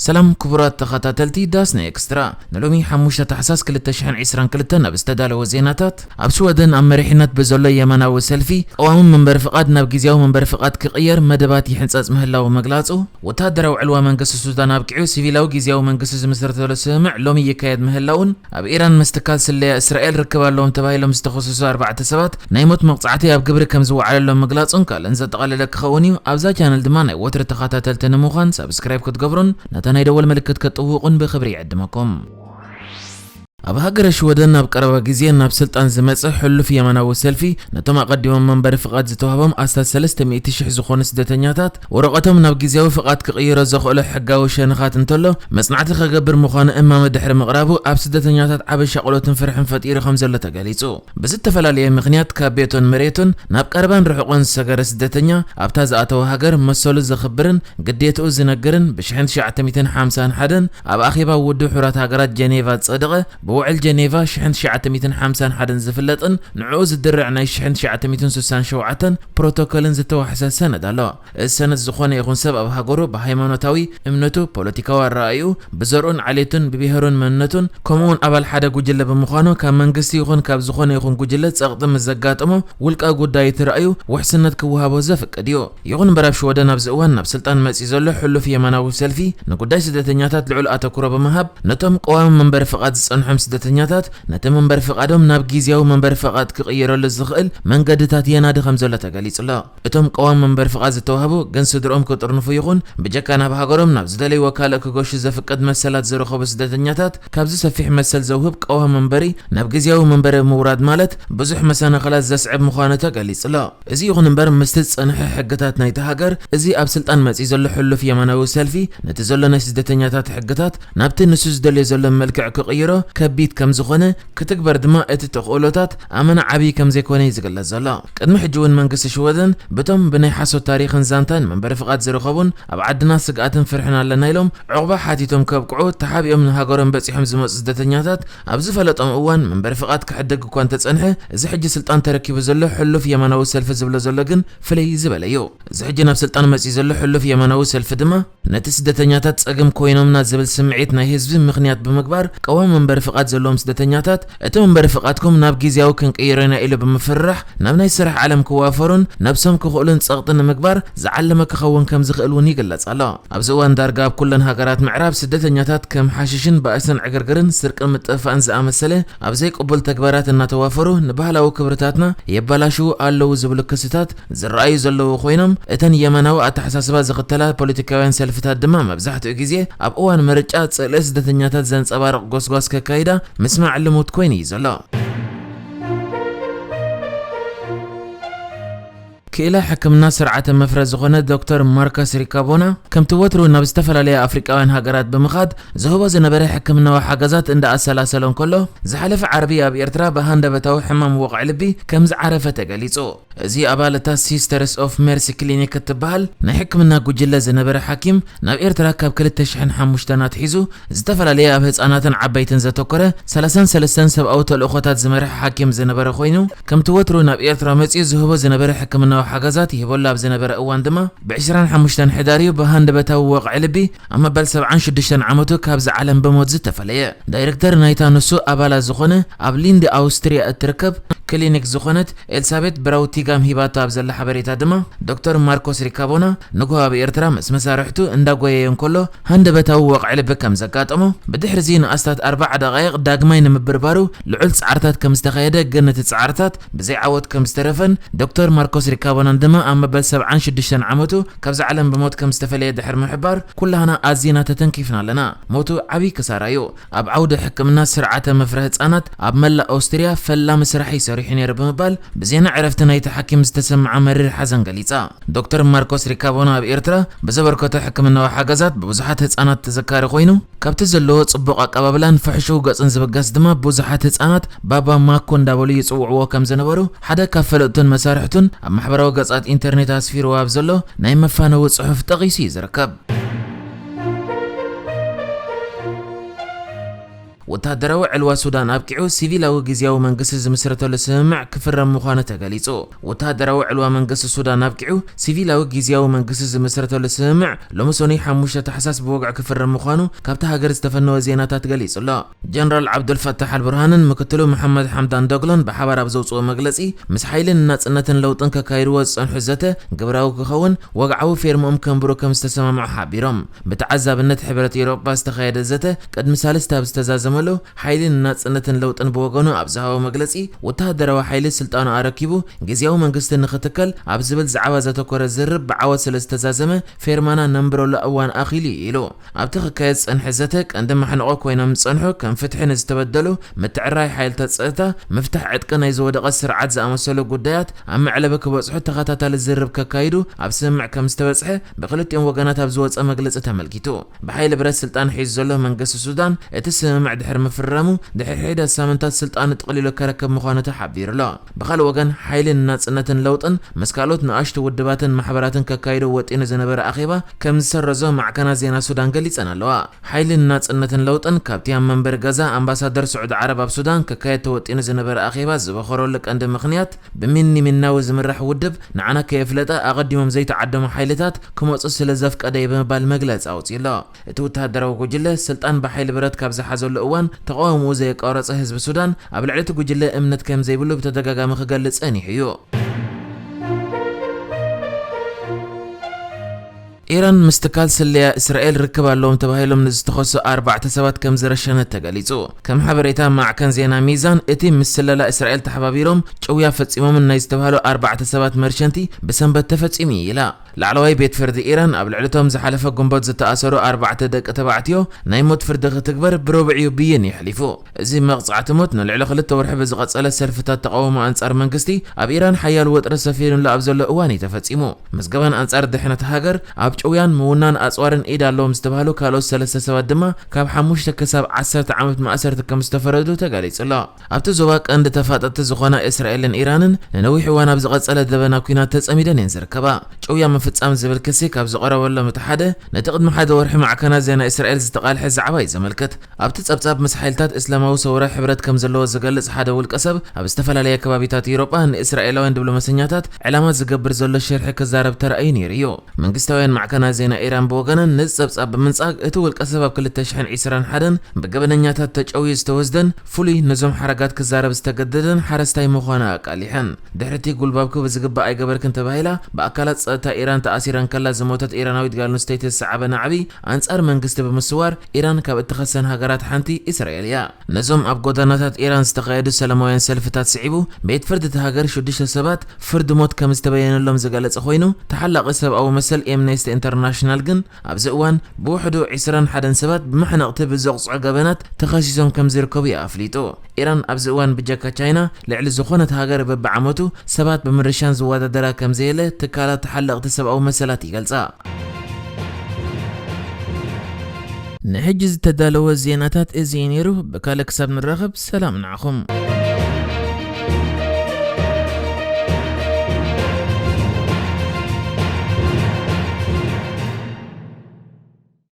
ሰላም ክቡራት ተኸታተልቲ ዳስና ኤክስትራ፣ ንሎሚ ሓሙሽተ ታሕሳስ ክልተ ሽሕን ዕስራን ክልተን ኣብ ዝተዳለወ ዜናታት፣ ኣብ ሽወደን ኣብ መሪሕነት ብዘሎ የማናዊ ሰልፊ ቀዋሚ መንበሪ ፍቓድ ናብ ግዝያዊ መንበሪ ፍቓድ ክቕየር መደባት ይሕንጸጽ ምህላው ምግላጹ፣ ወተሃደራዊ ዕልዋ መንግስቲ ሱዳን ኣብቂዑ ሲቪላዊ ግዝያዊ መንግስቲ ዝምስረተሉ ስምምዕ ሎሚ ይካየድ ምህላውን፣ ኣብ ኢራን ምስ ትካል ስለያ እስራኤል ርክብ ኣለዎም ተባሂሎም ዝተኸሰሱ ኣርባዕተ ሰባት ናይ ሞት መቕጻዕቲ ኣብ ግብሪ ከም ዝወዓለሎም ምግላጹን ካልእን ዘጠቓለለ ክኸውን እዩ። ኣብዛ ቻነል ድማ ናይ ወትሪ ተኸታተልቲ ንምዃን ሳብስክራይብ ክትገብሩን ነታ ናይ ደወል ምልክት ክትጥውቑን ብኽብሪ ይዕድመኩም። ኣብ ሃገረ ሽወደን ኣብ ቀረባ ግዜ ናብ ስልጣን ዝመጸ ሕሉፍ የማናዊ ሰልፊ፣ ነቶም ኣቐዲሞም መንበሪ ፍቓድ ዝተዋህቦም ኣስታት ሰለስተ ሚእቲ ሽሕ ዝኾኑ ስደተኛታት፣ ወረቐቶም ናብ ግዝያዊ ፍቓድ ክቕይሮ ዘኽእሎ ሕጋዊ ሸነኻት እንተሎ መጽናዕቲ ክገብር ምዃኑ እማመ ድሕሪ ምቕራቡ፣ ኣብ ስደተኛታት ዓቢ ሻቕሎትን ፍርሕን ፈጢሩ ከም ዘሎ ተገሊጹ። ብዝተፈላለየ ምኽንያት ካብ ቤቱን መሬቱን ናብ ቀረባን ርሑቕን ዝሰገረ ስደተኛ፣ ኣብታ ዝኣተወ ሃገር መሰሉ ዘኽብርን ግዴትኡ ዝነግርን ብሽሕን ትሽዓተ ሚእትን ሓምሳን ሓደን ኣብ ኣኼባ ውድብ ሕቡራት ሃገራት ጀኔቫ ዝጸደቐ፣ ብውዕል ጀኔቫ ሽሕን ትሽዓተ ሚእትን ሓምሳን ሓደን ዝፍለጥን ንዕኡ ዝድርዕ ናይ ሽሕን ትሽዓተ ሚእትን ስሳን ሸውዓተን ፕሮቶኮልን ዝተዋሕሰ ሰነድ ኣሎ። እዚ ሰነድ ዝኾነ ይኹን ሰብ ኣብ ሃገሩ ብሃይማኖታዊ እምነቱ፣ ፖለቲካዊ ኣረኣእይኡ፣ ብዘርኡን ዓሌቱን ብብሄሩን መንነቱን፣ ከምኡውን ኣባል ሓደ ጉጅለ ብምዃኑ ካብ መንግስቲ ይኹን ካብ ዝኾነ ይኹን ጉጅለ ጸቕጢ ምስ ዘጋጥሞ ውልቃዊ ጉዳይ እቲ ረኣዩ ውሕስነት ክወሃቦ ዘፍቅድ እዩ። ይኹን እምበር ኣብ ሽወደን ኣብዚ እዋን ናብ ስልጣን መጺኡ ዘሎ ሕሉፍ የማናዊ ሰልፊ ንጉዳይ ስደተኛታት ልዑል ኣተኩሮ ብምሃብ ነቶም ቀዋሚ መንበሪ ፍቓድ ዝጸንሖም ስደተኛታት ነቲ መንበሪ ፍቓዶም ናብ ግዝያዊ መንበሪ ፍቓድ ክቕየረሉ ዝኽእል መንገድታት የናዲ ከም ዘሎ ተገሊጹ ኣሎ። እቶም ቀዋሚ መንበሪ ፍቓድ ዝተዋህቡ ግን ስድርኦም ክጥርንፉ ይኹን ብጀካ ናብ ሃገሮም ናብ ዝደለይዎ ካልእ ክገሹ ዘፍቅድ መሰላት ዝረኸቡ ስደተኛታት ካብዚ ሰፊሕ መሰል ዘውህብ ቀዋሚ መንበሪ ናብ ግዝያዊ መንበሪ ምውራድ ማለት ብዙሕ መሰናኽላት ዘስዕብ ምዃኑ ተገሊጹ ኣሎ። እዚ ይኹን እምበር ምስቲ ዝጸንሐ ሕግታት ናይቲ ሃገር፣ እዚ ኣብ ስልጣን መጺኡ ዘሎ ሕሉፍ የማናዊ ሰልፊ ነቲ ዘሎ ናይ ስደተኛታት ሕግታት ናብቲ ንሱ ዝደልዮ ዘሎ መልክዕ ክቕይሮ ከቢድ ከም ዝኾነ፣ ክትግበር ድማ እቲ ተኽእሎታት ኣመና ዓብዪ ከም ዘይኮነ እዩ ዝግለጽ ዘሎ። ቅድሚ ሕጂ እውን መንግስቲ ሽወደን በቶም ብናይ ሓሶት ታሪኽን ዛንታን መንበሪ ፍቓድ ዝረኸቡን ኣብ ዓድና ስግኣትን ፍርሕን ኣለና ኢሎም ዕቑባ ሓቲቶም ከብቅዑ ተሓቢኦም ንሃገሮም በጺሖም ዝመጹ ስደተኛታት ኣብ ዝፈለጦም እዋን መንበሪ ፍቓድ ክሕደግ እኳ እንተጸንሐ፣ እዚ ሕጂ ስልጣን ተረኪቡ ዘሎ ሕሉፍ የማናዊ ሰልፊ ዝብሎ ዘሎ ግን ፍልይ ዝበለ እዩ። እዚ ሕጂ ናብ ስልጣን መጺኡ ዘሎ ሕሉፍ የማናዊ ሰልፊ ድማ ነቲ ስደተኛታት ጸገም ኮይኖምና ዝብል ስምዒት ናይ ህዝቢ ምኽንያት ብምግባር፣ ቀዋሚ መንበሪ ፍቓድ ዘለዎም ስደተኛታት እቲ መንበሪ ፍቓድኩም ናብ ግዝያዊ ክንቅይሮ ኢና ኢሉ ብምፍርራሕ ናብ ናይ ስራሕ ዓለም ክዋፈሩን ነብሶም ክኽእሉን ጸቕጢ ንምግባር ዝዓለመ ክኸውን ከም ዝኽእል እውን ይግለጽ ኣሎ። ኣብዚ እዋን ዳርጋ ኣብ ኩለን ሃገራት ምዕራብ ስደተኛታት ከም ሓሽሽን ባእስን ዕግርግርን ስርቅን ምጥፍፋእን ዝኣመሰለ ኣብ ዘይቅቡል ተግባራት እናተዋፈሩ ንባህላዊ ክብርታትና የበላሽዉ ኣለዉ ዝብሉ ክስታት ዝረኣዩ ዘለዉ ኮይኖም፣ እተን የማናዊ ኣተሓሳስባ ዝኽተላ ፖለቲካውያን ሰልፍታት ድማ መብዛሕትኡ ግዜ ኣብ እዋን ምርጫ ጽልኢ ስደተኛታት ዘንጸባርቕ ጎስጓስ ከካይዳ ምስማዕ ልሙድ ኮይኑ እዩ ዘሎ። ክኢላ ሕክምና ስርዓተ መፍረ ዝኾነ ዶክተር ማርከስ ሪካቦና፣ ከምቲ ወትሩ ናብ ዝተፈላለያ ኣፍሪቃውያን ሃገራት ብምኻድ ዝህቦ ዝነበረ ሕክምናዊ ሓገዛት እንዳ ኣሰላሰሎ እንከሎ፣ ዝሓለፈ ዓርቢ ኣብ ኤርትራ ብሃንደበታዊ ሕማም ወቕዒ ልቢ ከም ዝዓረፈ ተገሊጹ። እዚ ኣባል እታ ሲስተርስ ኦፍ ሜርሲ ክሊኒክ እትበሃል ናይ ሕክምና ጉጅለ ዝነበረ ሓኪም፣ ናብ ኤርትራ ካብ ክልተ ሽሕን ሓሙሽተን ኣትሒዙ ዝተፈላለየ ኣብ ህጻናትን ዓበይትን ዘተኮረ ሰላሳን ሰለስተን ሰብኣዊ ተልእኾታት ዝመርሕ ሓኪም ዝነበረ ኮይኑ፣ ከምቲ ወትሩ ናብ ኤርትራ መጺኡ ዝህቦ ዝነበረ ሕክምናዊ ሓገዛት ይህበሉ ኣብ ዝነበረ እዋን ድማ፣ ብዕስራን ሓሙሽተን ሕዳር እዩ ብሃንደበታዊ ወቕዒ ልቢ ኣብ መበል ሰብዓን ሽዱሽተን ዓመቱ ካብዚ ዓለም ብሞት ዝተፈለየ። ዳይሬክተር ናይታ ንሱ ኣባላት ዝኾነ ኣብ ሊንድ ኣውስትሪያ እትርከብ ክሊኒክ ዝኾነት ኤልሳቤት ብራውቲጋም ሂባቶ ኣብ ዘላ ሓበሬታ ድማ፣ ዶክተር ማርኮስ ሪካቦና ንግሆ ኣብ ኤርትራ ምስ መሳርሕቱ እንዳጎየየ እንከሎ ሃንደበታዊ ወቕዒ ልቢ ከም ዘጋጠሞ፣ ብድሕሪ እዚ ንኣስታት ኣርባዓ ደቓይቕ ዳግማይ ንምብርባሩ ልዑል ጻዕርታት ከም ዝተኻየደ፣ ግን እቲ ጻዕርታት ብዘይ ዓወት ከም ዝተረፈን፣ ዶክተር ማርኮስ ሪካቦናን ድማ ኣብ መበል ሰብዓን ሽዱሽተን ዓመቱ ካብዛ ዓለም ብሞት ከም ዝተፈለየ ድሕሪ ምሕባር፣ ኩላህና ኣዚና ተተንኪፍና ኣለና። ሞቱ ዓብዪ ክሳራ እዩ። ኣብ ዓውዲ ሕክምና ስርዓተ መፍረ ህጻናት ኣብ መላእ ኣውስትርያ ፈላሚ ስራሕ እዩ ሰሪሑ ነይሩ ብምባል ብዜና ዕረፍቲ ናይቲ ሓኪም ዝተሰምዓ መሪር ሓዘን ገሊጻ። ዶክተር ማርኮስ ሪካቦና ኣብ ኤርትራ ብዘበርከቶ ሕክምናዊ ሓገዛት ብብዙሓት ህጻናት ተዘካሪ ኮይኑ፣ ካብቲ ዘለዎ ጽቡቕ ኣቀባብላን ፍሕሹው ገጽን ዝብገስ ድማ ብዙሓት ህጻናት ባባ ማኮ እንዳበሉ ይጽውዕዎ ከም ዝነበሩ ሓደ ካብ ፈለጥቱን መሳርሕቱን ኣብ ማሕበራዊ ገጻት ኢንተርኔት ኣስፊርዎ ኣብ ዘሎ ናይ መፋነዊ ጽሑፍ ጠቒሱ እዩ ዝርከብ። ወተሃደራዊ ዕልዋ ሱዳን ኣብቂዑ፣ ሲቪላዊ ግዝያዊ መንግስቲ ዝምስረተሉ ስምምዕ ክፍረም ምዃኑ ተገሊጹ። ወተሃደራዊ ዕልዋ መንግስቲ ሱዳን ኣብቂዑ፣ ሲቪላዊ ግዝያዊ መንግስቲ ዝምስረተሉ ስምምዕ ሎሚ ሰኑይ ሓሙሽተ ታሕሳስ ብወግዒ ክፍረም ምዃኑ ካብቲ ሃገር ዝተፈነወ ዜናታት ገሊጹ ኣሎ። ጀነራል ዓብዱልፈታሕ ኣልቡርሃንን ምክትሉ መሐመድ ሓምዳን ዶግሎን ብሓባር ኣብ ዘውፅኦ መግለጺ፣ ምስ ሓይልን ናጽነትን ለውጥን ከካይድዎ ዝጸንሑ ዘተ ግብራዊ ክኸውን ወግዓዊ ፌርምኦም ከንብሩ ከም ዝተሰማምዑ ሓቢሮም። ብተዓዛብነት ሕብረት ኤውሮጳ ዝተኻየደ ዘተ ቅድሚ ሳልስቲ ኣብ ዝተዛዘመሉ፣ ሓይልን ናጽነትን ለውጥን ብወገኑ ኣብ ዝሃቦ መግለጺ፣ ወተሃደራዊ ሓይሊ ስልጣኑ ኣረኪቡ ግዝያዊ መንግስቲ ንኽትከል ኣብ ዝብል ዛዕባ ዘተኮረ ዝርርብ ብዓወት ስለ ዝተዛዘመ፣ ፌርማና ነንብረሉ እዋን ኣኺሉ እዩ ኢሉ። ኣብቲ ክካየድ ዝጸንሐ ዘተ ቀንዲ ማሕንቖ ኮይኖም ዝጸንሑ ከም ፍትሒ ንዝተበደሉ፣ ምትዕራይ ሓይልታት ጸጥታ፣ ምፍታሕ ዕጥቂ ናይ ዝወደቐ ስርዓት ዝኣመሰሉ ጉዳያት ኣብ መዕለቢ ክበጽሑ ተኸታታሊ ዝርርብ ከካይዱ ኣብ ስምምዕ ከም ዝተበጽሐ ብክልቲኦም ወገናት ኣብ ዝወጸ መግለጺ ተመልኪቱ። ብሓይሊ ብረት ስልጣን ሒዙ ዘሎ መንግስቲ ሱዳን እቲ ስምምዕ ድሕሪ ምፍራሙ ድሕሪ ሒደት ሳምንታት ስልጣኑ ጥቕሊሉ ከረክብ ምዃኑ ተሓቢሩ ኣሎ። ብኻልእ ወገን ሓይልን ናጽነትን ለውጥን ምስ ካልኦት ንኣሽቱ ውድባትን ማሕበራትን ከካይዶ ወጢኑ ዝነበረ ኣኼባ ከም ዝሰረዞ ማዕከናት ዜና ሱዳን ገሊጸን ኣለዋ። ሓይልን ናጽነትን ለውጥን ካብቲ ኣብ መንበሪ ገዛ ኣምባሳደር ስዑዲ ዓረብ ኣብ ሱዳን ክካየድ ተወጢኑ ዝነበረ ኣኼባ ዝበኸረሉ ቀንዲ ምኽንያት ብሚኒ ሚናዊ ዝምራሕ ውድብ ንዓና ከየፍለጠ ኣቐዲሞም ዘይተዓደሙ ሓይልታት ክመጹ ስለ ዘፍቀደ እዩ ብምባል መግለጺ ኣውጺኡ ኣሎ። እቲ ወተሃደራዊ ጉጅለ ስልጣን ብሓይሊ ብረት ካብ ዝሓዘሉ እዋን ተቓውሞኡ ዘየቋረጸ ህዝቢ ሱዳን ኣብ ልዕሊ እቲ ጉጅለ እምነት ከም ዘይብሉ ብተደጋጋሚ ክገልጽ ጸኒሑ እዩ። ኢራን ምስ ትካል ስለያ እስራኤል ርክብ ኣለዎም ተባሂሎም ንዝተኸሱ ኣርባዕተ ሰባት ከም ዝረሸነት ተገሊጹ። ከም ሓበሬታ ማዕከን ዜና ሚዛን፣ እቲ ምስ ስለላ እስራኤል ተሓባቢሮም ጭውያ ፈጺሞምን ናይ ዝተባህሉ ኣርባዕተ ሰባት መርሸንቲ ብሰንበት ተፈጺሙ እዩ ኢላ። ላዕለዋይ ቤት ፍርዲ ኢራን ኣብ ልዕሊቶም ዝሓለፈ ግንቦት ዝተኣሰሩ ኣርባዕተ ደቂ ተባዕትዮ ናይ ሞት ፍርዲ ክትግበር ብረቡዕ እዩ ብይን የሕሊፉ። እዚ መቕጻዕቲ ሞት ንልዕሊ ክልተ ወርሒ ብዝቐጸለ ሰልፍታት ተቓውሞ ኣንጻር መንግስቲ ኣብ ኢራን ሓያል ወጥሪ ሰፊኑሉ ኣብ ዘሎ እዋን እዩ ተፈጺሙ። ምዝገባን ኣንጻር ድሕነት ሃገር ኣብ ጭውያን ምውናን ኣጽዋርን ኢድ ኣለዎም ዝተባህሉ ካልኦት ሰለስተ ሰባት ድማ ካብ ሓሙሽተ ክሳብ ዓሰርተ ዓመት ማእሰርቲ ከም ዝተፈረዱ ተገሊጹ ኣሎ። ኣብቲ ዞባ ቀንዲ ተፋጠጥቲ ዝኾና እስራኤልን ኢራንን ንነዊሕ እዋን ኣብ ዝቐጸለ ደበና ኲናት ተጸሚደን እየን ዝርከባ። ጭውያ ምፍጻም ዝብል ክሲ ካብ ዝቐረበሎም እቲ ሓደ፣ ነቲ ቅድሚ ሓደ ወርሒ ማዕከናት ዜና እስራኤል ዝተቓልሐ ዛዕባ እዩ ዘመልክት። ኣብቲ ጸብጻብ ምስ ሓይልታት እስላማዊ ሰውራ ሕብረት ከም ዘለዎ ዝገልጽ ሓደ ውልቀ ሰብ፣ ኣብ ዝተፈላለየ ከባቢታት ኤውሮጳ ንእስራኤላውያን ዲፕሎማሰኛታት ዕላማ ዝገብር ዘሎ ሽርሒ ክዛረብ ተራእዩ ነይሩ እዩ። መንግስታውያን ማዕከናት ዜና ኢራን ብወገነን ነዚ ጸብጻብ ብምንጻግ፣ እቲ ውልቀ ሰብ ኣብ ክልተ ሽሕን ዕስራን ሓደን ብገበነኛታት ተጨውዩ ዝተወስደን ፍሉይ ነዞም ሓረጋት ክዛረብ ዝተገደደን ሓረስታይ ምዃኑ ኣቃሊሐን። ድሕሪ እቲ ጉልባብኪ ብዝግባእ ኣይገበርክን ተባሂላ ብኣካላት ጸጥታ ኢራን ተኣሲራ እንከላ ዝሞተት ኢራናዊት ጓል ኣንስተይቲ ዝሰዓበ ናዕቢ ኣንጻር መንግስቲ ብምስዋር ኢራን ካብ እትኸሰን ሃገራት ሓንቲ እስራኤል እያ። ነዞም ኣብ ጎደናታት ኢራን ዝተኻየዱ ሰላማውያን ሰልፍታት ስዒቡ፣ ቤት ፍርዲ እቲ ሃገር ሽዱሽተ ሰባት ፍርዲ ሞት ከም ዝተበየነሎም ዝገለጸ ኮይኑ፣ ተሓላቒ ሰብኣዊ መሰል ኤምነስቲ ኢንተርናሽናል ግን ኣብዚ እዋን ብውሕዱ ዕስራን ሓደን ሰባት ብማሕነቕቲ ብዘቕጽዑ ገበናት ተኸሲሶም ከም ዝርከቡ እዩ ኣፍሊጡ። ኢራን ኣብዚ እዋን ብጀካ ቻይና ልዕሊ ዝኾነት ሃገር በብዓመቱ ሰባት ብምርሻን ዝወዳደራ ከም ዘየለ ትካላት ተሓለቕቲ ሰብኣዊ መሰላት ይገልጻ። ንሕጂ ዝተዳለወ ዜናታት እዚ እዩ ነይሩ። ብካልእ ክሳብ ንራኸብ ሰላም ንዓኹም።